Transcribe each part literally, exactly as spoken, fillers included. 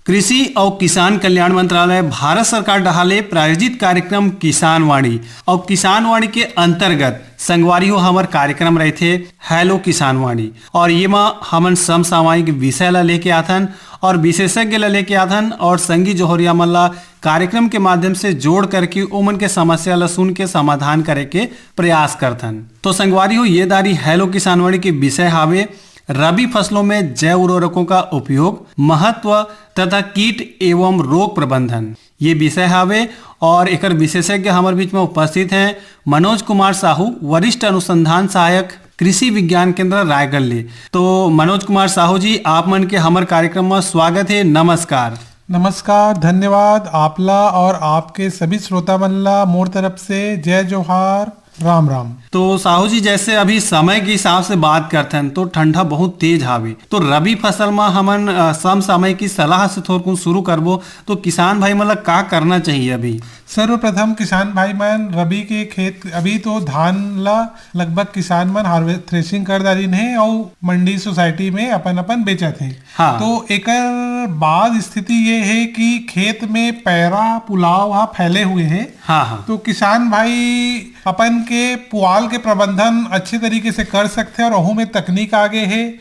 कृषि अउ किसान कल्याण मंत्रालय, भारत सरकार डहार ले प्रायोजित कार्यक्रम किसान वाणी। अउ किसान वाणी के अंतर्गत संगवारी हो हमर कार्यक्रम रहिथे हेलो किसान वाणी, और ये मा हमन समसामयिक विषय ला लेके आथन और विशेषज्ञ ला लेके आथन और संगी जौहरिया मन ला कार्यक्रम के माध्यम से जोड़ करके ओमन के समस्या ला सुन के समाधान करे के प्रयास करथन। तो संगवारी हो, ये दारी हेलो किसान वाणी के विषय हावे रबी फसलों में जैव उर्वरकों का उपयोग, महत्व तथा कीट एवं रोग प्रबंधन, ये विषय हावे। और एकर विशेषज्ञ हमर बीच में उपस्थित हैं मनोज कुमार साहू, वरिष्ठ अनुसंधान सहायक, कृषि विज्ञान केंद्र रायगढ़ ले। तो मनोज कुमार साहू जी, आप मन के हमर कार्यक्रम में स्वागत है। नमस्कार। नमस्कार, धन्यवाद आपला और आपके सभी श्रोता मन ला मोर तरफ से जय जोहार, राम राम। तो साहू जी, जैसे अभी समय के हिसाब से बात करथन तो ठंडा बहुत तेज हावे, तो रबी फसल में हमन, अ, समसामयिक की सलाह से थोरकुन शुरू करबो, तो किसान भाई मन ला का करना चाहिए अभी? सर्वप्रथम किसान भाई मन रबी के खेत, अभी तो धान ला लगभग किसान मन हार्वे-, थ्रेशिंग कर डारिन हे अउ मंडी सोसाइटी में अपन अपन बेचत हे। हाँ। तो एकर बाद स्थिति ये हे कि खेत में पैरा पुलाव हा फैले हुए हे। हाँ, हाँ। तो किसान भाई अपन के पुआल के प्रबंधन अच्छे तरीके से कर सकथे और ओहू में तकनीक आगे हे,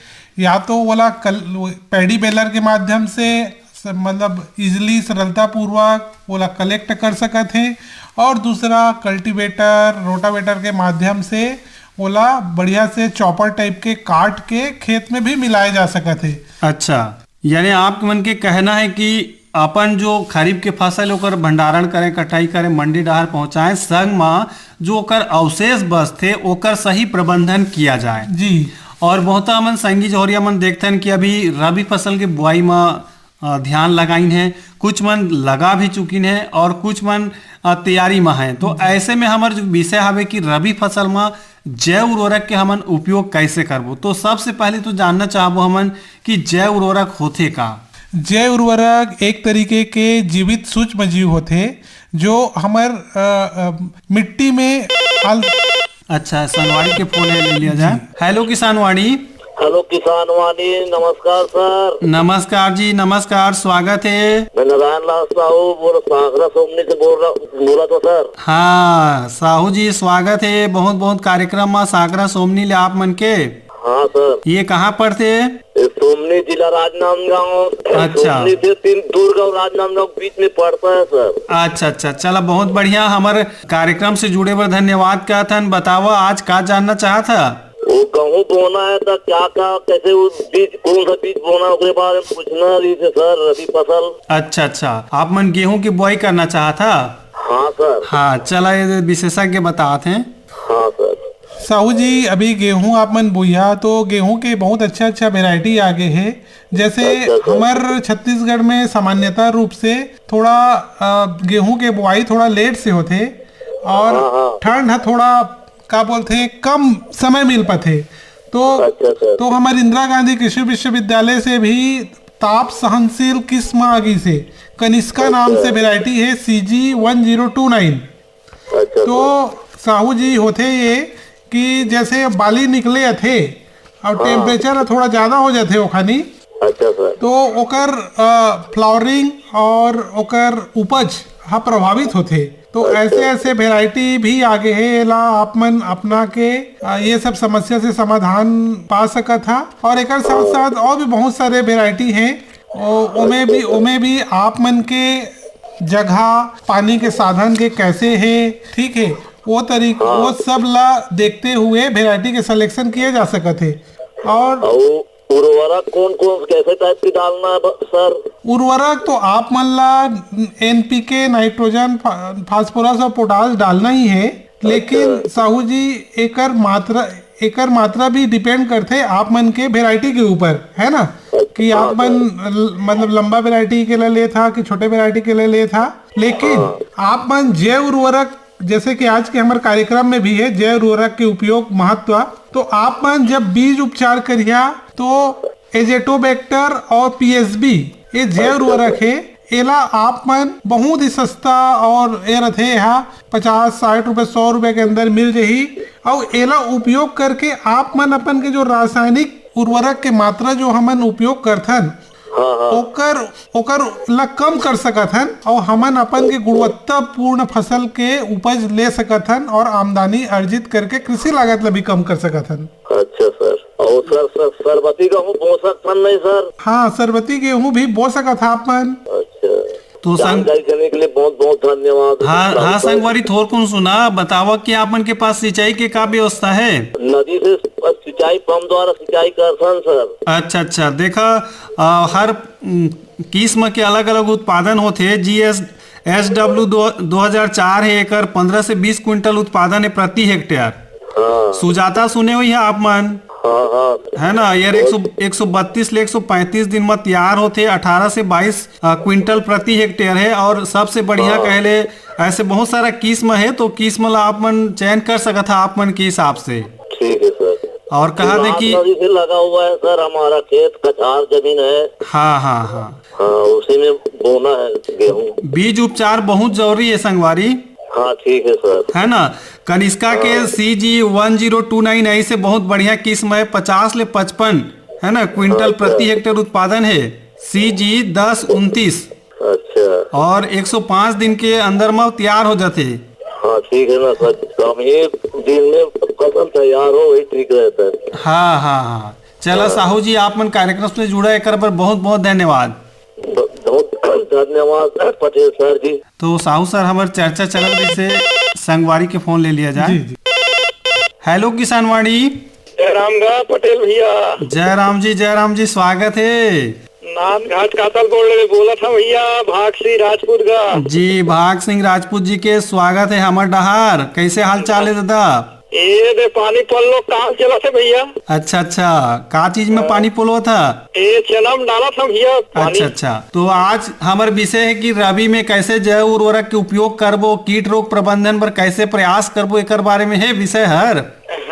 या तो ओला कल-, पैडी बेलर के माध्यम से स-, मतलब इजिली, सरलता पूर्वक ओला कलेक्ट कर सकत हे। और दूसरा कल्टीवेटर, रोटावेटर के माध्यम से ओला बढ़िया से चॉपर टाइप के काट के खेत में भी मिलाए जा सकत हे। अच्छा, यानी आप मन के कहना है कि अपन जो खरीफ के फसल ओकर भंडारण करें, कटाई करें, मंडी डहार पहुंचाएं, संग मा जो ओकर अवशेष बचथे ओकर सही प्रबंधन किया जाए। जी। और बहुत हमन संगी जौहरिया मन देखथन कि अभी रबी फसल के बुआई मा, अ, ध्यान लगाइन है, कुछ मन लगा भी चुकिन है और कुछ मन, अ, तैयारी मा है। तो ऐसे में हमर जो विषय हवे कि रबी फसल मा जैव उर्वरक के हमन उपयोग कैसे करबो, तो सबसे पहले तो जानना चाहबो हमन कि जैव उर्वरक होथे का? जैव उर्वरक एक तरीके के जीवित सूक्ष्म जीव होथे, जो हमर, अ, अ, मिट्टी में आल- अच्छा, संगवारी के फोन है, ले लिया जाए। जी। हेलो किसान वाणी। हेलो किसान वाणी, नमस्कार सर। नमस्कार जी, नमस्कार, स्वागत है। मैं नारायण लाल साहू बोल, सांकरा सोमनी से बोल रहा, बोला था सर। हाँ साहू जी, स्वागत है बहुत बहुत कार्यक्रम में सांकरा सोमनी ले आप मन के। हाँ सर। ये कहाँ पड़थे? ये सोमनी जिला राजनांदगांव। अच्छा। सोमनी से तीन दुर्ग और राजनांदगांव के बीच में पड़ता है सर। अच्छा, अच्छा, चला बहुत बढ़िया, हमर कार्यक्रम से जुड़े बर धन्यवाद कहथन। बतावा आज का जानना चाहत ह? वो गेहूं बोना है तो क्या क्या, कैसे वो बीज, कौन सा बीज बोना, ओकरे बारे में पूछना रही थे सर, रबी फसल। अच्छा, अच्छा, आप मन गेहूं की बुआई करना चाहत ह? हाँ सर। हाँ, चला ये विशेषज्ञ बतात हैं। हाँ सर। साहू जी, अभी गेहूं आप मन बोइया तो गेहूं के बहुत अच्छा अच्छा वेराइटी आ गए हैं। जैसे अच्छा, सर। हमर छत्तीसगढ़ में सामान्यतः रूप से थोड़ा, अ, गेहूं के बुआई थोड़ा लेट से होथे और हाँ, हाँ। ठंड ह थोड़ा, का बोलथे, कम समय मिल पाथे। तो, अच्छा, सर। तो हमर इंदिरा गांधी कृषि विश्वविद्यालय से भी ताप सहनशील किस्म आ गई से कनिष्का नाम अच्छा। से वेराइटी है, C G one zero two nine। अच्छा, तो सर। साहू जी, होथे ये कि जैसे बाली निकले अथे और हाँ। टेम्परेचर थोड़ा ज्यादा हो जाथे ओखानी, अच्छा सर। तो ओकर, अ, फ्लावरिंग और ओकर उपज ह प्रभावित होथे। तो अच्छा। ऐसे ऐसे वेराइटी भी आगे हे, एला आप मन अपना के, अ, ये सब समस्या से समाधान पा सकत हा। और एकर साथ हाँ। साथ और भी बहुत सारे वेराइटी हैं, ओ-, ओमे भी, ओमे भी आप मन के जगह, पानी के साधन के कैसे हे, ठीक है, वो तरीका, हाँ। वो सब ला देखते हुए वेराइटी के सिलेक्शन किए जा सकत हे। और अउ उर्वरक कौन कौन, कैसे टाइप की डालना है ब-, सर? उर्वरक तो आप मन ला N P K, नाइट्रोजन, फा-, फास्फोरस और पोटाश डालना ही है, लेकिन अच्छा। साहू जी, एकर मात्रा, एकर मात्रा भी डिपेंड करथे आप मन के वेराइटी के ऊपर, है ना? अच्छा। कि आप मन ल-, मतलब लंबा वैरायटी के लिए लेथा कि छोटे वैरायटी के लिए लेथा, लेकिन आप मन जैव उर्वरक, जैसे कि आज के हमर कार्यक्रम में भी है, जैव उर्वरक के उपयोग महत्व, तो आप मन जब बीज उपचार करिहा तो एजेटोबैक्टर और पीएसबी, ये जैव उर्वरक है, एला आप मन बहुत ही सस्ता और ये रथे, एहा पचास, साठ रुपए, सौ रुपए के अंदर मिल जही। और एला उपयोग करके आप मन अपन के जो रासायनिक उर्वरक के मात्रा जो हमन उपयोग करथन, हाँ, हाँ। ओकर, ओकर ला कम कर सकत हन और हमन अपन के गुणवत्तापूर्ण फसल के उपज ले सकत हन और आमदनी अर्जित करके कृषि लागत ला भी कम कर सकत हन। अच्छा सर, और सर, सर, सरबती गेहूँ बो सकथन नहीं सर? हाँ, सरबती गेहूँ भी बो सकत हा आप मन। अच्छा, तो संग- जानकारी देने के लिए बहुत बहुत धन्यवाद। हाँ, हाँ संगवारी, थोरकुन सुना बतावा कि आप मन के पास सिंचाई के का व्यवस्था है? नदी से बस सिंचाई, पंप द्वारा सिंचाई करथन सर। अच्छा, अच्छा, देखा, आ, हर उम, किस्म के अलग-अलग उत्पादन होथे। जीएस एसडब्ल्यू दो, दो हजार चार हे, एकर पन्द्रह से बीस क्विंटल उत्पादन हे प्रति हेक्टेयर। हाँ। सुजाता सुने हुई है आप मन? हाँ, हाँ। है ना, यार, एक सौ, एक सौ बत्तीस ले एक सौ पैंतीस दिन में तैयार होथे, अठारह से बाईस, अ, क्विंटल प्रति हेक्टेयर है। और सबसे बढ़िया हाँ। कहले, ऐसे बहुत सारा किस्म है, तो किस्म ला आप मन चयन कर सकत हा आप मन के हिसाब से। ठीक है सर। और कहा दे कि नदी से लगा हुआ है सर, हमारा खेत कछार जमीन है। हाँ, हाँ, हाँ। हाँ, उसी में बोना है गेहूँ। बीज उपचार बहुत जरूरी है संगवारी। हाँ, ठीक है सर। है ना, कनिष्का के हाँ। CG one zero two nine ऐसे बहुत बढ़िया किस्म है, पचास ले पचपन, है ना, क्विंटल अच्छा। प्रति हेक्टेयर उत्पादन है, सीजी दस उनतीस। अच्छा। और एक सौ पाँच दिन के अंदर में तैयार हो जाते। हाँ, ठीक है ना सर, कम एक दिन में फसल तैयार हो, वही ठीक रहता है। हाँ, हाँ, हाँ। चला हाँ। साहू जी, आप मन कार्यक्रम से जुड़ा, एकर बर बहुत बहुत धन्यवाद। ब-, बहुत धन्यवाद पटेल सर जी। तो साहू सर, हमर चर्चा चलत रहिसे, संगवारी के फोन ले लिया जाए। जी, जी। हेलो किसानवाणी। जय राम गा पटेल भैया। जय राम जी, जय राम जी, स्वागत है। नांदघाट कातल बोल रहे, बोलत हंव भैया, भाग सिंह राजपूत गा। जी, भाग सिंह राजपूत जी के स्वागत है हमर डहार। कैसे हाल चाल है दादा? ए दे पानी पल्लो काम चलत हे भैया। अच्छा, अच्छा, का चीज में हाँ। पानी पलोवत हा? ए चना में डालत हंव भैया पानी। अच्छा, अच्छा, तो आज हमर विषय है कि रबी में कैसे जैव उर्वरक के उपयोग करबो, कीट रोग प्रबंधन बर कैसे प्रयास करबो, एकर बारे में है विषय हर।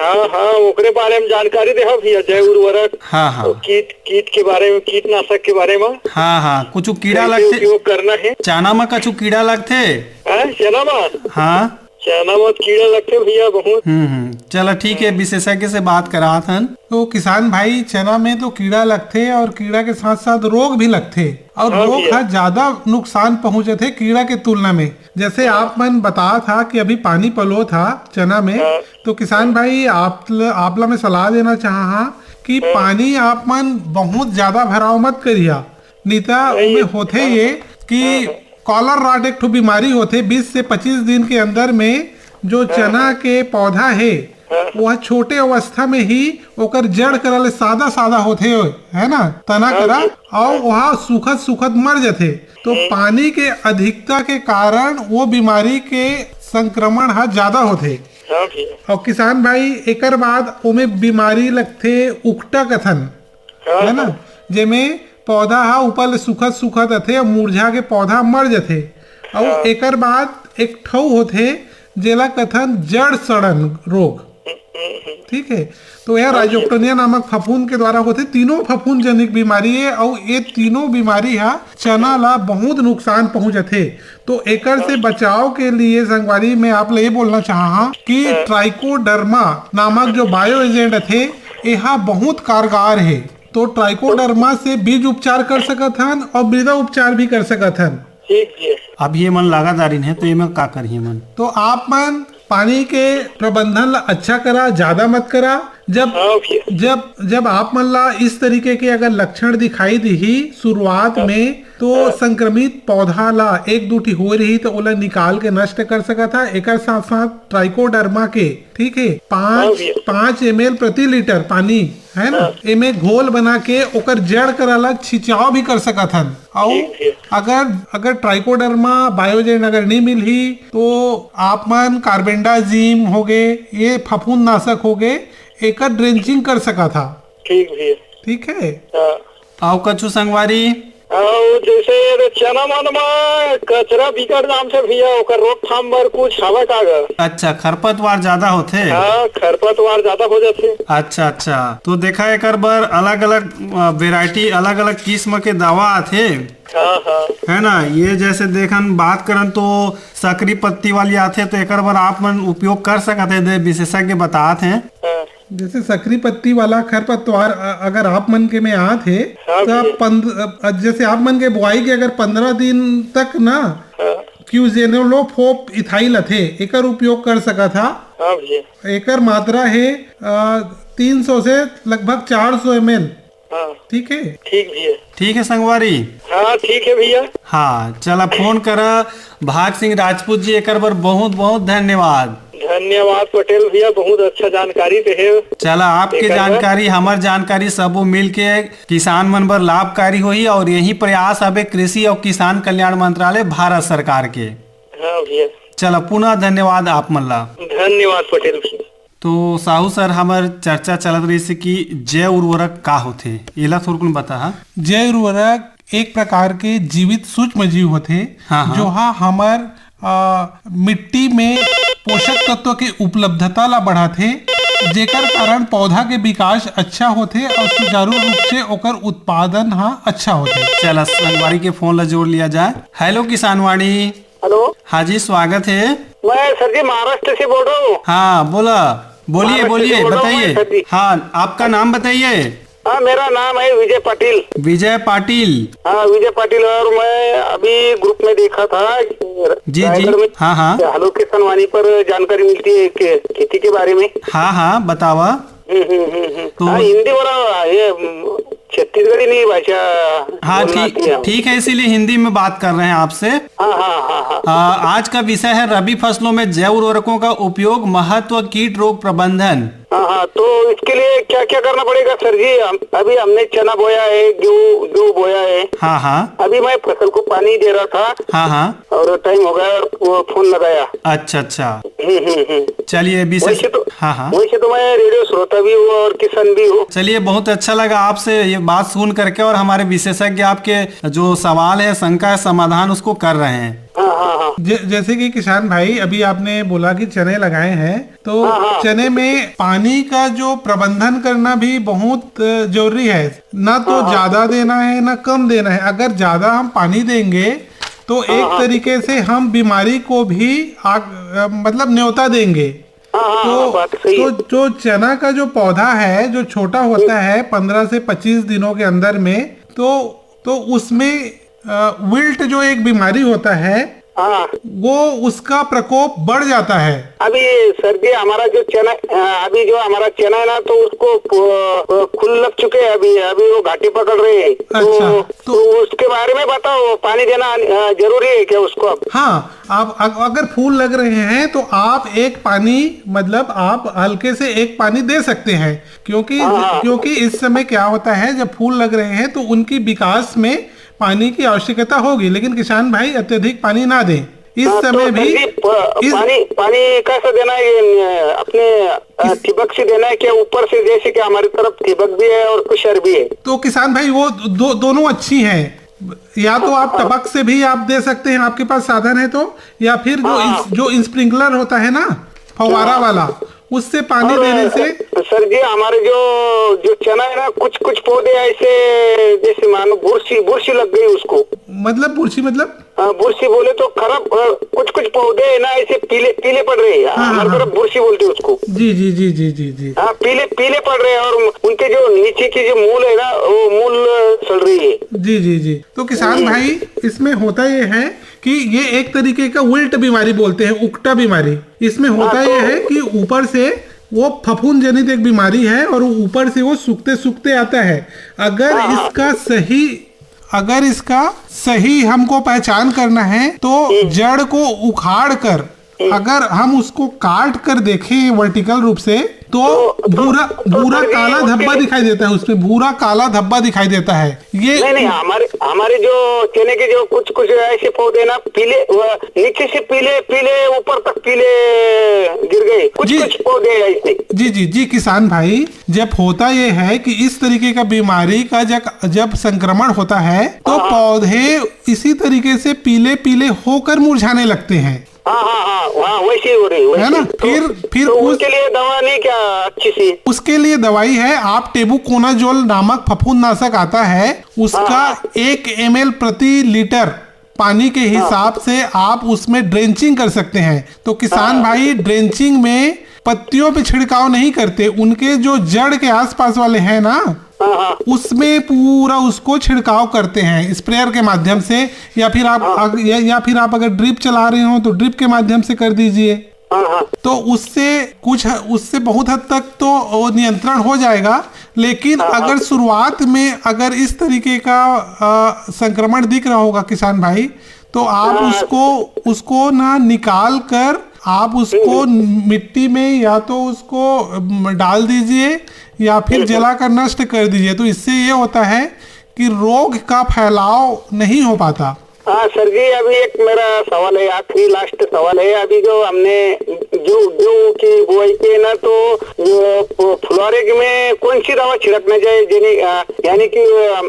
हाँ, हाँ, ओकरे बारे में जानकारी देहा भैया, जैव उर्वरक, हाँ, हाँ। कीट, कीट के बारे में, कीटनाशक के बारे में। हाँ, हाँ, कुछ कीड़ा कैसे लगथे? उपयोग करना है। चना में कुछ कीड़ा लगथे? हाँ, चना में? हाँ। चना में कीड़ा लगथे भैया बहुत। हम्म, हम्म, चला ठीक है, विशेषज्ञ से बात करात हन। तो किसान भाई, चना में तो कीड़ा लगथे और कीड़ा के साथ साथ रोग भी लगथे और हाँ रोग भैया। हा ज्यादा नुकसान पहुंचथे कीड़ा के तुलना में। जैसे आप मन बतात हा कि अभी पानी पलोत हा चना में, हाँ। तो किसान भाई, आप ल-, आप ला मैं सलाह देना चाहा हा कि हाँ। पानी आप मन बहुत ज्यादा भराव मत करिहा, नहीं तो नहीं। ओमे होथे हाँ। ये कि हाँ, हाँ। कॉलर रॉट एक ठो बीमारी होथे, बीस से पच्चीस दिन के अंदर में जो हाँ, चना हाँ। के पौधा हे, हाँ। वह छोटे अवस्था में ही ओकर जड़ करा ले सादा सादा होथे, है ना, तना हाँ करा, जी। और हाँ। वह सूखत सूखत मर जथे। तो हम्म। पानी के अधिकता के कारण वो बीमारी के संक्रमण ह ज्यादा होथे। हाँ भैया। और किसान भाई, एकर बाद ओमे बीमारी लगथे, उकटा कथन, हाँ, है ना, हाँ। जेमे पौधा ह ऊपर ले सूखत सूखत आथे और मुरझा के पौधा मर जथे। और हाँ। एकर बाद एक ठऊ होथे, जेला कथन जड़ सड़न रोग। हम्म, हम्म, हम्म। ठीक है, तो यह हाँ जी। राइजोक्टोनिया नामक फफूंद के द्वारा होथे। तीनों फफूंद जनित बीमारी है और ये तीनों बीमारी हा चना ला बहुत नुकसान पहुंचाथे। तो एकर से बचाव के लिए संगवारी, मैं आप ला ये बोलना चाहा कि हाँ। ट्राइकोडर्मा नामक जो बायो एजेंट थे, एहा बहुत कारगर है। तो ट्राइकोडर्मा से बीज उपचार कर सकत हन और मृदा उपचार भी कर सकत हन। ठीक जी। अब ये मन लगातार इन है, तो एमा का करही मन? तो आप मन पानी के प्रबंधन ला अच्छा करा, ज्यादा मत करा। जब हाँ भैया। जब जब आप मन ला इस तरीके के अगर लक्षण दिखाई दिही शुरुआत हाँ। में, तो हाँ। संक्रमित पौधा ला एक दू ठी होए रही, तो ओला निकाल के नष्ट कर सकत हा। एकर साथ साथ ट्राइकोडर्मा के, ठीक है, पाँच हाँ भैया। पाँच एमएल प्रति लीटर पानी, है ना, हाँ। एमे घोल बना के ओकर जड़ करा ला छिंचाव भी कर सकत हन। अउ ठीक है। अगर अगर ट्राइकोडर्मा बायोजेन अगर नहीं मिलही, तो आप मन कार्बेंडाजिम होगे, ये फफूंद नाशक होगे, एकर ड्रेंचिंग कर सकत हा। ठीक भैया। ठीक है। हाँ। अउ कछु संगवारी? अउ जैसे ये चना मन म कचरा बिकट जाम से भैया, ओकर रोकथाम बर कुछ हवय का ग? अच्छा, खरपतवार ज्यादा होथे? हाँ, खरपतवार ज्यादा हो जाथे। अच्छा, अच्छा। तो देखा, एकर बर अलग-अलग, अ, variety, अलग-अलग किस्म के दवा आथे। हाँ, हाँ। है ना? ये जैसे देखन, बात करन तो सकरी पत्ती वाली आथे, तो एकर बर आप मन उपयोग कर सकत हे, दे विशेषज्ञ बतात हे। हाँ। जैसे सकरी पत्ती वाला खरपतवार, अ-, अगर आप मन के में आत हे, हाँ तो आप भैया। पंद-, अ, जैसे आप मन के बुआई के अगर पंद्रह दिन तक ना हाँ। क्यूजेनोलोफोप इथाइल आथे, एकर उपयोग कर सकत हा। हाँ भैया। एकर मात्रा हे, अ, तीन सौ से लगभग चार सौ एमएल। हाँ। ठीक है? ठीक भैया। ठीक है संगवारी। हाँ, ठीक है भैया। हाँ, चला फोन करा भाग सिंह राजपूत जी, एकर बर बहुत बहुत धन्यवाद। धन्यवाद पटेल भैया, बहुत अच्छा जानकारी देहे। चला, आपके एकर बर। जानकारी, हमर जानकारी, सबो मिल के किसान मन बर लाभकारी होही, और यही प्रयास हवे कृषि और किसान कल्याण मंत्रालय भारत सरकार के। हाँ भैया। चला, पुनः धन्यवाद आप मन ला। धन्यवाद पटेल भैया। तो साहू सर, हमर चर्चा चलत रहिस कि जैव उर्वरक का होथे, एला थोरकुन बता हा। जैव उर्वरक एक प्रकार के जीवित सूक्ष्म जीव होथे, हाँ, हाँ। जो हा हमर, अ, मिट्टी में पोषक तत्व के उपलब्धता ला बढ़ाथे, जेकर कारण पौधा के विकास अच्छा होथे और सुचारू रूप से ओकर उत्पादन हा अच्छा होथे। चला, संगवारी के फोन ला जोड़ लिया जाए। हेलो किसानवाणी। हेलो। हाँ जी, स्वागत है। मैं सर जी महाराष्ट्र से बोल रहा हूँ। हाँ, बोला। बोलिए, महाराष्ट्र से बोलिए, बोल रहा हूँ मैं, बताइए। सर जी। हाँ, आपका नाम बताइए। हाँ, मेरा नाम है विजय पाटिल। विजय पाटिल। हाँ, विजय पाटिल। और मैं अभी ग्रुप में देखा था जी, जी। रायगढ़ में हाँ, हाँ। हलो किसानवाणी पर जानकारी मिलती है के-, खेती के बारे में। हाँ, हाँ, बतावा। हम्म, हम्म, हम्म, हम्म। तो हाँ, हिंदी वाला ये, हम्म, छत्तीसगढ़ी नहीं भाषा हाँ, बोलना ठीक, आती है। ठीक है, इसीलिए हिंदी में बात कर रहे हैं आपसे। हाँ, हाँ, हाँ, हाँ। आ, आज का विषय है रबी फसलों में जैव उर्वरकों का उपयोग, महत्व, कीट रोग प्रबंधन। हाँ, हाँ, तो इसके लिए क्या क्या करना पड़ेगा सर जी? हम, अभी हमने चना बोया है, गेहूँ, गेहूँ बोया है। हाँ, हाँ। अभी मैं फसल को पानी दे रहा था। हाँ, हाँ। और टाइम हो गया और वो फोन लगाया। अच्छा, अच्छा। हम्म, हम्म, हम्म। चलिए, विशेष वैसे तो, हाँ, हाँ। वैसे तो मैं रेडियो श्रोता भी हूँ और किसान भी हूँ। चलिए, बहुत अच्छा लगा आपसे ये बात सुन करके, और हमारे विशेषज्ञ आपके जो सवाल है, शंका है, समाधान उसको कर रहे हैं। हाँ, हाँ, हाँ। ज-, जैसे कि किसान भाई, अभी आपने बोला कि चने लगाए हैं, तो हाँ, हाँ। चने में पानी का जो प्रबंधन करना भी बहुत, अ, जरूरी है। ना तो हाँ, हाँ। ज्यादा देना है, ना कम देना है। अगर ज्यादा हम पानी देंगे, तो हाँ, एक हाँ। तरीके से हम बीमारी को भी आग-, अ, मतलब न्योता देंगे। हाँ, हाँ, तो, हाँ, बात सही तो है। जो चना का जो पौधा है, जो छोटा होता हम्म। है, पन्द्रह से पच्चीस दिनों के अंदर में, तो, तो उसमें, अ, विल्ट जो एक बीमारी होता है, हाँ। वो उसका प्रकोप बढ़ जाता है। अभी सर जी, हमारा जो चना, अ, अभी जो हमारा चना है ना, तो उसको, अ, अ, खुल लग चुके हैं अभी, अभी वो घाटे पकड़ रहे हैं। तो, अच्छा, तो तो उसके बारे में बताओ, पानी देना, अ, जरूरी है क्या उसको अब? हाँ, आप अग-, अगर फूल लग रहे हैं तो आप एक पानी, मतलब आप हल्के से एक पानी दे सकते हैं, क्योंकि, हाँ, हाँ। क्योंकि इस समय क्या होता है, जब फूल लग रहे हैं तो उनकी विकास में पानी की आवश्यकता होगी, लेकिन किसान भाई अत्यधिक पानी ना दें। इस हाँ, तो समय भी सर जी, प-, इस पानी, पानी कैसे देना है? ये, अ, अपने, अ, इस ठिबक से देना है क्या ऊपर से? जैसे कि हमारी तरफ ठिबक भी है और कुशर भी है। तो किसान भाई, वो दो, दोनों अच्छी हैं। या तो आप हाँ। टपक से भी आप दे सकते हैं, आपके पास साधन है तो, या फिर जो हाँ। इस-, जो स्प्रिंकलर होता है ना, फवारा हाँ। वाला, उससे पानी और देने से। सर जी, हमारे जो, जो चना है ना, कुछ, कुछ पौधे ऐसे जैसे मानो बुरसी, बुरसी लग गई उसको। मतलब बुरसी मतलब? हाँ, बुरसी बोले तो खराब, अ, कुछ, कुछ पौधे है ना, ऐसे पीले, पीले पड़ रहे हैं। हाँ, हाँ, हमारे हाँ। तरफ बुरसी बोलते हैं उसको। जी, जी, जी, जी, जी, जी। हाँ, पीले, पीले पड़ रहे हैं और उनके जो नीचे की जो मूल है ना, वो मूल सड़ रही है। जी, जी, जी। तो किसान हम्म। भाई, इसमें होता ये है कि ये एक तरीके का विल्ट बीमारी बोलते हैं, उकटा बीमारी। इसमें होता हाँ, ये तो है कि ऊपर से वो फफूंद जनित एक बीमारी है और ऊपर से वो सूखते सूखते आता है। अगर हाँ, हाँ। इसका सही, अगर इसका सही हमको पहचान करना है तो हम्म। जड़ को उखाड़ कर हम्म। अगर हम उसको काट कर देखें वर्टिकल रूप से, तो तो, तो, भूरा तो भूरा सर जी, काला उसके धब्बा लिए दिखाई देता है, उसमें भूरा काला धब्बा दिखाई देता है। ये नहीं, नहीं, हमारे, हमारे जो चने के जो कुछ, कुछ ऐसे पौधे ना पीले, वो नीचे से पीले, पीले, ऊपर तक पीले गिर गए, कुछ, जी। कुछ पौधे ऐसे। जी, जी, जी, किसान भाई, जब होता ये है कि इस तरीके का बीमारी का जब, जब संक्रमण होता है, तो हाँ, हाँ। पौधे इसी तरीके से पीले, पीले होकर मुरझाने लगते हैं। हाँ, हाँ, हाँ, हाँ, वैसे ही हो रही है, वैसे है ना? ही। तो, फिर, फिर तो उस उनके लिए दवा नहीं क्या अच्छी सी? उसके लिए दवाई है, आप टेबुकोनाजोल नामक फफूंदनाशक आता है, उसका हाँ, हाँ। एक एम एल प्रति लीटर पानी के हाँ। हिसाब से आप उसमें ड्रेंचिंग कर सकते हैं। तो किसान हाँ। भाई, ड्रेंचिंग में पत्तियों पे छिड़काव नहीं करते, उनके जो जड़ के आसपास वाले हैं ना, हाँ, हाँ। उसमें पूरा उसको छिड़काव करते हैं स्प्रेयर के माध्यम से, या फिर आप हाँ। अग-, या, या फिर आप अगर ड्रिप चला रहे हो तो ड्रिप के माध्यम से कर दीजिए। हाँ, हाँ। तो उससे कुछ, उससे बहुत हद तक तो वो नियंत्रण हो जाएगा, लेकिन हाँ, हाँ। अगर शुरुआत में अगर इस तरीके का, अ, संक्रमण दिख रहा होगा किसान भाई, तो आप हाँ। उसको, उसको ना निकाल कर आप उसको हम्म। मिट्टी में या तो उसको, अम, डाल दीजिए या फिर हम्म। जलाकर नष्ट कर दीजिए। तो इससे ये होता है कि रोग का फैलाव नहीं हो पाता। हाँ सर जी, अभी एक मेरा सवाल है, आखिरी लास्ट सवाल है। अभी जो हमने गेहूं, गेहूं की बुआई की है ना, तो जो फु-, फुलवारे में कौन सी दवा छिड़कना चाहिए, यानी, अ, यानी कि, अ,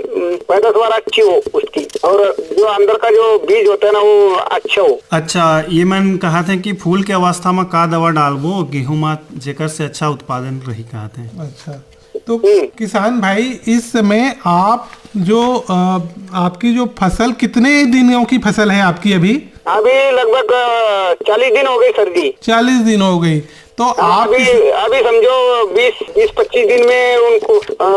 पैदावार अच्छी हो उसकी, और जो अंदर का जो बीज होता है ना, वो अच्छा हो। अच्छा, ये मन कहा थे कि फूल के अवस्था में का दवा डालबो गेहूं में, जेकर से अच्छा उत्पादन रही, कहा थे। अच्छा, तो हम्म। किसान भाई, इस समय आप जो, अ, आपकी जो फसल, कितने दिनों की फसल है आपकी अभी? अभी लगभग, अ, चालीस दिन हो गए सर जी। चालीस दिन हो गई, तो हाँ, आप अभी, इस अभी समझो बीस, बीस पच्चीस दिन में उनको, अ,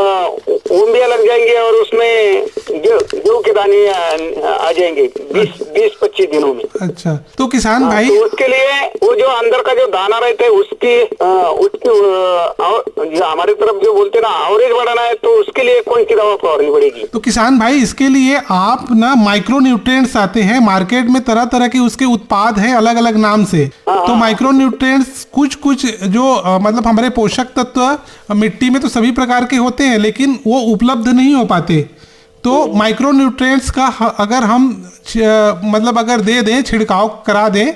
उम्बिया लग जाएंगे और उसमें गेहूं, गेहूं के दाने आ, आ जाएंगे बीस, बीस पच्चीस दिनों में। अच्छा, तो किसान हाँ, भाई, तो उसके लिए वो जो अंदर का जो दाना रहता है उसकी, अ, उसकी, अ, और जो हमारी तरफ जो बोलते हैं ना, आवरेज बढ़ाना है, तो उसके लिए कौन सी दवा फवारनी पड़ेगी? तो किसान भाई, इसके लिए आप ना, माइक्रोन्यूट्रिएंट्स आते हैं मार्केट में, तरह तरह के उसके उत्पाद हैं अलग अलग नाम से। हाँ, तो हाँ। माइक्रोन्यूट्रिएंट्स कुछ कुछ जो, अ, मतलब हमारे पोषक तत्व मिट्टी में तो सभी प्रकार के होते हैं, लेकिन वो उपलब्ध नहीं हो पाते। तो हम्म। माइक्रोन्यूट्रिएंट्स का ह-, अगर हम छ-, मतलब अगर दे दें, छिड़काव करा दें,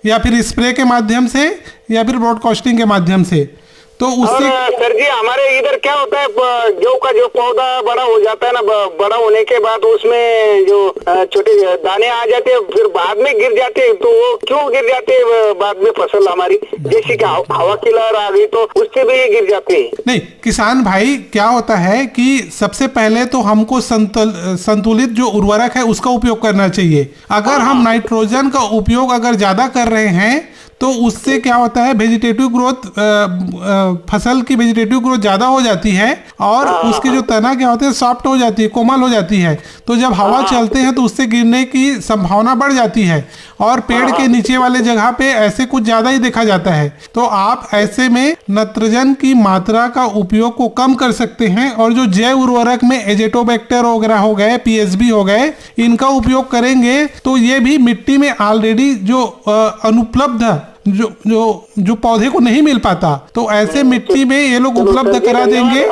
या फिर स्प्रे के माध्यम से, या फिर ब्रॉडकास्टिंग के माध्यम से, तो उससे और, अ, सर जी, हमारे इधर क्या होता है, प-, गेहूं का जो पौधा बड़ा हो जाता है ना, ब-, बड़ा होने के बाद उसमें जो, अ, छोटे दाने आ जाते हैं, फिर बाद में गिर जाते हैं, तो वो क्यों गिर जाते हैं, अ, बाद में फसल हमारी, जैसे कि हव-, हवा की लहर आ गई तो उससे भी गिर जाते हैं। नहीं, किसान भाई, क्या होता है कि सबसे पहले तो हमको संतुल-, संतुलित जो उर्वरक है, उसका उपयोग करना चाहिए। अगर हम हाँ। नाइट्रोजन का उपयोग अगर ज्यादा कर रहे हैं, तो उससे क्या होता है, वेजिटेटिव ग्रोथ, अ, अ, फसल की वेजिटेटिव ग्रोथ ज्यादा हो जाती है और हाँ, उसके हाँ। जो तना क्या होते हैं, सॉफ्ट हो जाती है, कोमल हो जाती है। तो जब हवा हाँ। चलते हैं तो उससे गिरने की संभावना बढ़ जाती है और पेड़ हाँ। के नीचे वाले जगह पे ऐसे कुछ ज्यादा ही देखा जाता है। तो आप ऐसे में नत्रजन की मात्रा का उपयोग को कम कर सकते हैं और जो जैव उर्वरक में एजेटोबैक्टर वगैरह हो गए, पीएसबी हो गए, इनका उपयोग करेंगे तो ये भी मिट्टी में ऑलरेडी जो, अ, अनुपलब्ध जो, जो, जो पौधे को नहीं मिल पाता, तो ऐसे मिट्टी में ये लोग उपलब्ध करा देंगे।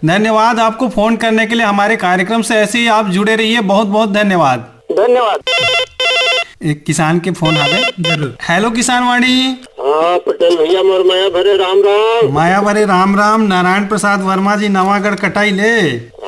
धन्यवाद आपको फोन करने के लिए हमारे कार्यक्रम से, ऐसे ही आप जुड़े रहिए। बहुत बहुत धन्यवाद। धन्यवाद। एक किसान के फोन आ गए। जरूर। हेलो किसान वाणी। हाँ पटेल भैया, मोर मया भरे राम राम। मया भरे राम राम। नारायण प्रसाद वर्मा जी, नवागढ़ कटाई ले।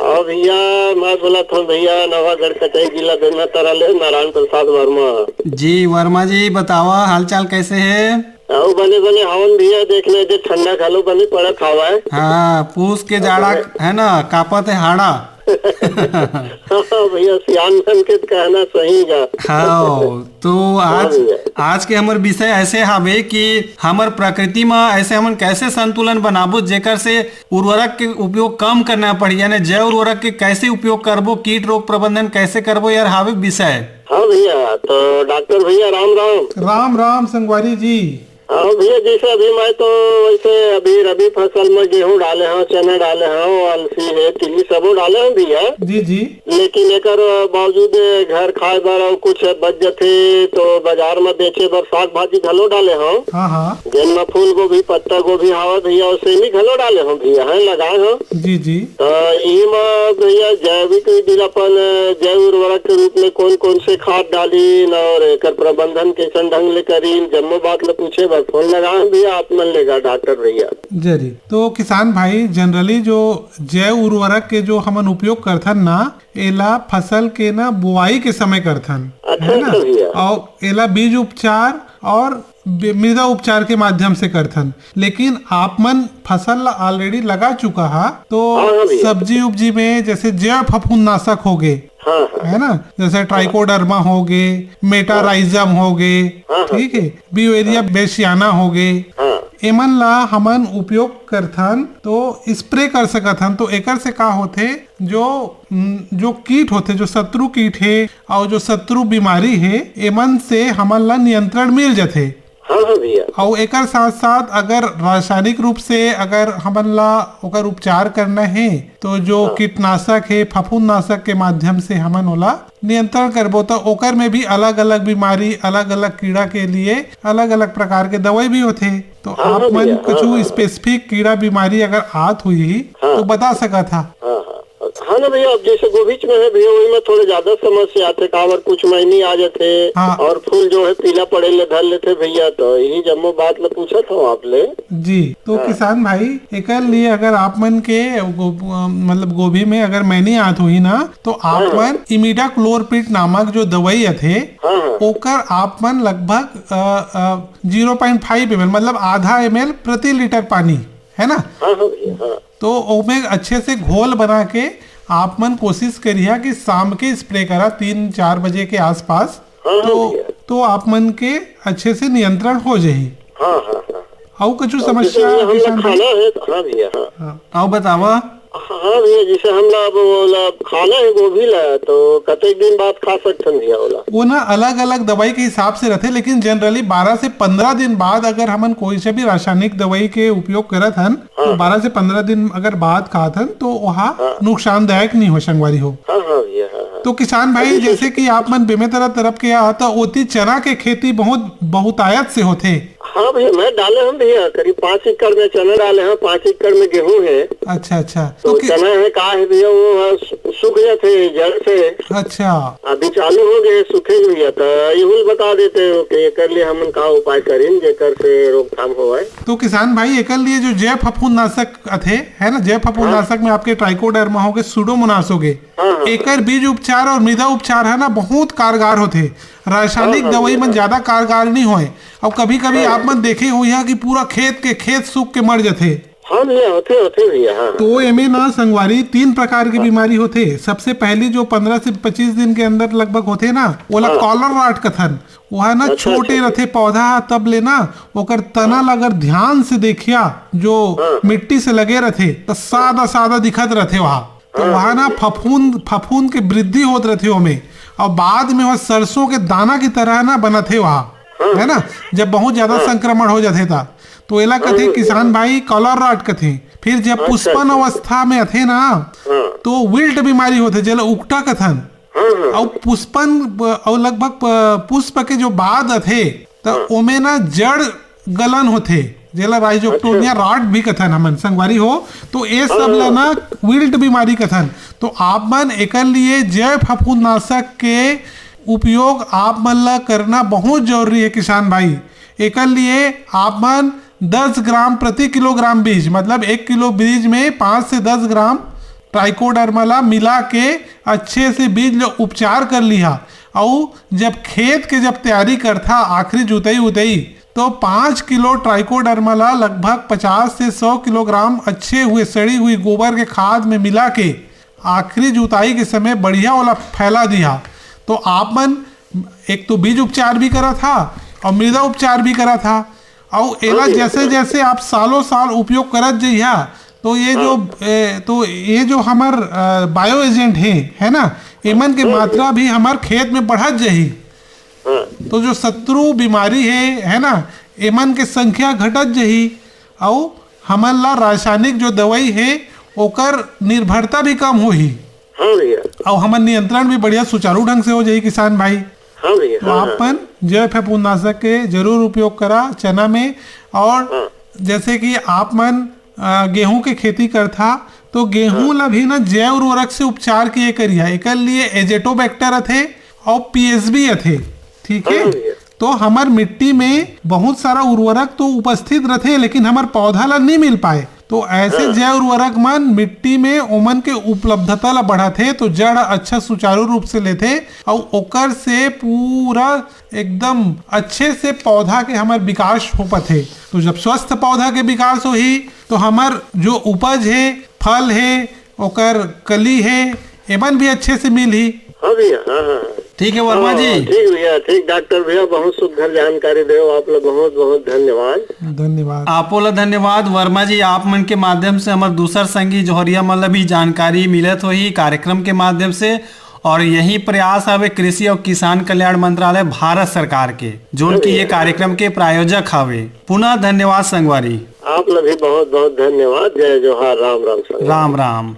हाँ भैया, मैं बोला था भैया, नवागढ़ कटाई, जिला बेमेतरा ले, नारायण प्रसाद वर्मा। जी वर्मा जी, बतावा, हालचाल कैसे है? अउ बने बने हवन भैया, देख ले जे ठंडा घलो बने पड़त हवय। हाँ, पूस के जाड़ा है ना, कांपत है हाड़ा। हाँ भैया, सियान मन के कहना सही गा। हाँ, तो आज, हाँ भैया। आज के हमर विषय ऐसे हावे कि हमर प्रकृति म ऐसे हमन कैसे संतुलन बनाबो, जेकर से उर्वरक के उपयोग कम करना पड़ही, यानी जैव उर्वरक के कैसे उपयोग करबो, कीट रोग प्रबंधन कैसे करबो, यार हावे विषय। हाँ भैया, तो डॉक्टर भैया राम राम। राम राम संगवारी जी। हाँ भैया, जैसे अभी मैं तो वैसे अभी रबी फसल में गेहूं डाले हंव, चना डाले हंव, अलसी हे, तिली सबो डाले हंव भैया। जी जी। लेकिन एकर बावजूद घर खाए बर अउ कुछ बच जथे तो बाजार में बेचे बर साग भाजी घलो डाले हंव। हाँ हाँ। जेन में फूल गोभी, पत्ता गोभी हावय भैया, अउ सेमी घलो डाले हंव भैया, हैं, लगाए हंव। जी जी। त इही म भैया जैविक विधि ल अपन जैव उर्वरक के रूप में कौन कौन से खाद डालिन और एकर प्रबंधन कैसन ढंग ले करिन, जम्मो बात ल पूछे बर फोन लगाए हंव भैया, आप मन ले गा डॉक्टर भैया। जरी। तो किसान भाई, generally जो जैव उर्वरक के जो हमन उपयोग करथन ना, एला फसल के ना बुआई के समय करथन, अच्छा, है ना? अच्छा भैया। और एला बीज उपचार और बे-, मृदा उपचार के माध्यम से करथन। लेकिन आप मन फसल ला already लगा चुका हा, तो हाँ, हाँ भैया। सब्जी उब्जी में जैसे जैव फफूंदनाशक हो गए, हाँ, हाँ। है ना, जैसे ट्राइकोडर्मा हो गए, मेटाराइजम हो गए, हाँ, हाँ। ठीक है, ब्यूवेरिया बेसियाना हो गए, हाँ। एमन ला हमन उपयोग करथन तो स्प्रे कर सकत हन। तो एकर से का होथे, जो, उम, जो कीट होथे, जो शत्रु कीट हे और जो शत्रु बीमारी हे, एमन से हमन ला नियंत्रण मिल जथे। हाँ, हाँ भैया। अउ एकर साथ-साथ अगर रासायनिक रूप से अगर हमन ला ओकर उपचार करना हे, तो जो हाँ। कीटनाशक हे, फफूंदनाशक के माध्यम से हमन ओला नियंत्रण करबो, तो ओकर में भी अलग-अलग बीमारी, अलग-अलग कीड़ा के लिए अलग-अलग प्रकार के दवाई भी होथे। तो हाँ, आप हाँ मन भैया, हाँ, कुछ हाँ, हाँ। Specific कीड़ा बीमारी अगर आत होही, हाँ। तो बता सकत हा। हाँ, हाँ। हाँ ना भैया, अब जैसे गोभीच में है भैया, वही में थोड़े ज्यादा समस्या आथे, काबर कुछ मैनी आ जाथे हाँ। और फूल जो है पीला पड़े ले धर लेथे भैया, तो यही जम्मो बात ल पूछत हूँ आप ले। जी, तो हाँ। किसान भाई, एकर लिए अगर आप मन के गो-, अ, मतलब गोभी में अगर मैनी आत होही ना, तो आप हाँ। मन इमिडाक्लोरपिड नामक जो दवाई आथे, हाँ, हाँ। ओकर आप मन लगभग, अ, अ, zero point five ml, मतलब आधा ml प्रति लीटर पानी, है ना? हाँ, हाँ भैया, हाँ। तो ओमे अच्छे से घोल बना के आप मन कोशिश करिहा कि शाम के स्प्रे करा, तीन चार बजे के आसपास। हाँ, हाँ तो, भैया। तो आप मन के अच्छे से नियंत्रण हो जाही। हाँ, हाँ, हाँ। अउ कुछ अब जैसे समस्या भैया हम लोग किसान भाई? खाना है, हाँ भैया, हाँ। हाँ, अउ बतावा। हाँ भैया, जैसे हम लोग अब वो ला खाना है गोभी ला, तो कतेक दिन बाद खा सकथन भैया ओला? वो ना अलग-अलग दवाई के हिसाब से रथे, लेकिन generally बारह से पंद्रह दिन बाद अगर हमन कोई से भी रासायनिक दवाई के उपयोग करत हन, तो हाँ। बारह से पंद्रह दिन अगर बाद खात हन, तो वहाँ हाँ। नुकसानदायक नहीं हो, संगवारी हो। हाँ, हाँ भैया, हाँ, हाँ। तो किसान भाई, अभी जैसे जैसे कि आप मन बेमेतरा तरफ के आ, तो ओती चना के खेती बहुत बहुतायत से होथे। हाँ भैया, मैं डाले हूँ भैया, करीब पाँच एकड़ में चना डाले हैं, पाँच एकड़ में गेहूं है। अच्छा, अच्छा। तो तो कि- चना है, का है भैया, वो है, सु-, सूख जाते हैं जड़ से। अच्छा। अभी चालू हो गए सूखे भैया, तो इहुल बता देते हो कि एकर लिए हमन का उपाय करें, जेकर से रोकथाम होवे। तो किसान भाई, एकर लिए जो जैव फफूंदनाशक अथे, है ना, जैव फफूंदनाशक हाँ। में आपके ट्राइकोडर्मा हो गए, सुडोमोनास हो गए, हाँ, हाँ, एकर बीज उपचार और मृदा उपचार है ना, बहुत कारगर होथे। रासायनिक हाँ, हाँ, दवाई भैया, मन हाँ। ज्यादा कारगर नहीं होए। अब कभी-कभी हाँ। आप मन देखे हो यहाँ कि पूरा खेत के खेत सूख के मर जथे। हाँ भैया, होथे, होथे भैया, हाँ। तो एमे ना संगवारी तीन प्रकार की हाँ। बीमारी होथे। सबसे पहली जो पंद्रह से पच्चीस दिन के अंदर लगभग होथे ना, ओला हाँ। कॉलर रॉट कथन। वो है ना, अच्छा, छोटे अच्छा। रथे पौधा, तब ले ना ओकर तना हाँ। ला अगर ध्यान से देखिया, जो हाँ। मिट्टी से लगे रथे, तो सादा सादा दिखत रथे वहाँ। तो हाँ। वहाँ ना फफूंद, फफूंद के वृद्धि होत रथे ओमे, और बाद में वह सरसों के दाना की तरह ना बनत हे वहाँ, हाँ। है ना, जब बहुत ज्यादा हाँ। संक्रमण हो जाथे ता। तो एला हाँ, कथे हाँ, किसान हाँ। भाई कॉलर रॉट कथे। फिर जब अच्छा, पुष्पन अच्छा। अवस्था में अथे ना, हाँ। तो विल्ट बीमारी होथे, जेला उकटा कथन। हाँ, हाँ। अउ पुष्पन ब-, अउ लगभग प-, पुष्प के जो बाद अथे, त हाँ। ओमे ना जड़ गलन होथे, जेला राइजोक्टोनिया अच्छा। रॉट भी कथन हमन, संगवारी हो। तो ये हाँ, सब ला हाँ। ना विल्ट बीमारी कथन। तो आप मन एकर लिए जैव फफूंदनाशक के उपयोग आप मन ला करना बहुत जरूरी है किसान भाई। एकर लिए आप मन दस ग्राम प्रति किलोग्राम बीज, मतलब एक किलो बीज में पाँच से दस ग्राम ट्राइकोडर्मा ला मिला के अच्छे से बीज ला उपचार कर लिहा। अउ जब खेत के जब तैयारी करथा, आखिरी जुताई उताई, तो पाँच किलो ट्राइकोडर्मा ला लगभग पचास से सौ किलोग्राम अच्छे हुए सड़ी हुई गोबर के खाद में मिला के आखिरी जुताई के समय बढ़िया ओला फैला दिहा। तो आप मन एक तो बीज उपचार भी करा था और मृदा उपचार भी करा था, और एला हाँ जी, जैसे हाँ। जैसे आप सालों साल उपयोग करत जइहा, तो ये जो, हाँ। ए, तो ये जो हमर, अ, बायो एजेंट है, है ना, एमन के हाँ जी। मात्रा भी हमर खेत में बढ़त जही। हाँ। तो जो शत्रु बीमारी है, है ना, एमन के संख्या घटत जही, अउ हमन ला रासायनिक जो दवाई हे, ओकर निर्भरता भी कम होही, हाँ भैया। अउ हमर नियंत्रण भी बढ़िया सुचारू ढंग से हो जाही, किसान भाई। हाँ भैया, तो हाँ, आप मन जैव फफूंदनाशक के जरूर उपयोग करा चना में। और हाँ। जैसे कि आप मन, अ, गेहूं के खेती करथा, तो गेहूं ला भी ना जैव उर्वरक से उपचार किए करिया। एकर लिए एजेटोबैक्टर अथे और पीएसबी अथे, ठीक है? हाँ भैया। तो हमर मिट्टी में बहुत सारा उर्वरक तो उपस्थित रथे, लेकिन हमर पौधा ला नहीं मिल पाए। तो ऐसे जैव उर्वरक मन मिट्टी में ओमन के उपलब्धता ला बढ़ाथे, तो जड़ अच्छा सुचारू रूप से लेथे, और ओकर से पूरा एकदम अच्छे से पौधा के हमर विकास हो पाथे। तो जब स्वस्थ पौधा के विकास होही, तो हमर जो उपज हे, फल हे, ओकर कली हे, एमन भी अच्छे से मिलही। हाँ भैया, हाँ, हाँ। ठीक है वर्मा जी। ठीक भैया, ठीक डॉक्टर भैया, बहुत सुघर जानकारी देव आप लोग, बहुत बहुत धन्यवाद। धन्यवाद। आपो ला धन्यवाद वर्मा जी। आप मन के माध्यम से हमर दूसर संगी जोहरिया मन ला भी जानकारी मिलत होही कार्यक्रम के माध्यम से। और यही प्रयास हवे कृषि और किसान कल्याण मंत्रालय भारत सरकार के, जोन की ये कार्यक्रम के प्रायोजक हवे। पुनः धन्यवाद संगवारी। आप ला भी बहुत बहुत धन्यवाद। जय जोहार, राम राम संगवारी। राम राम।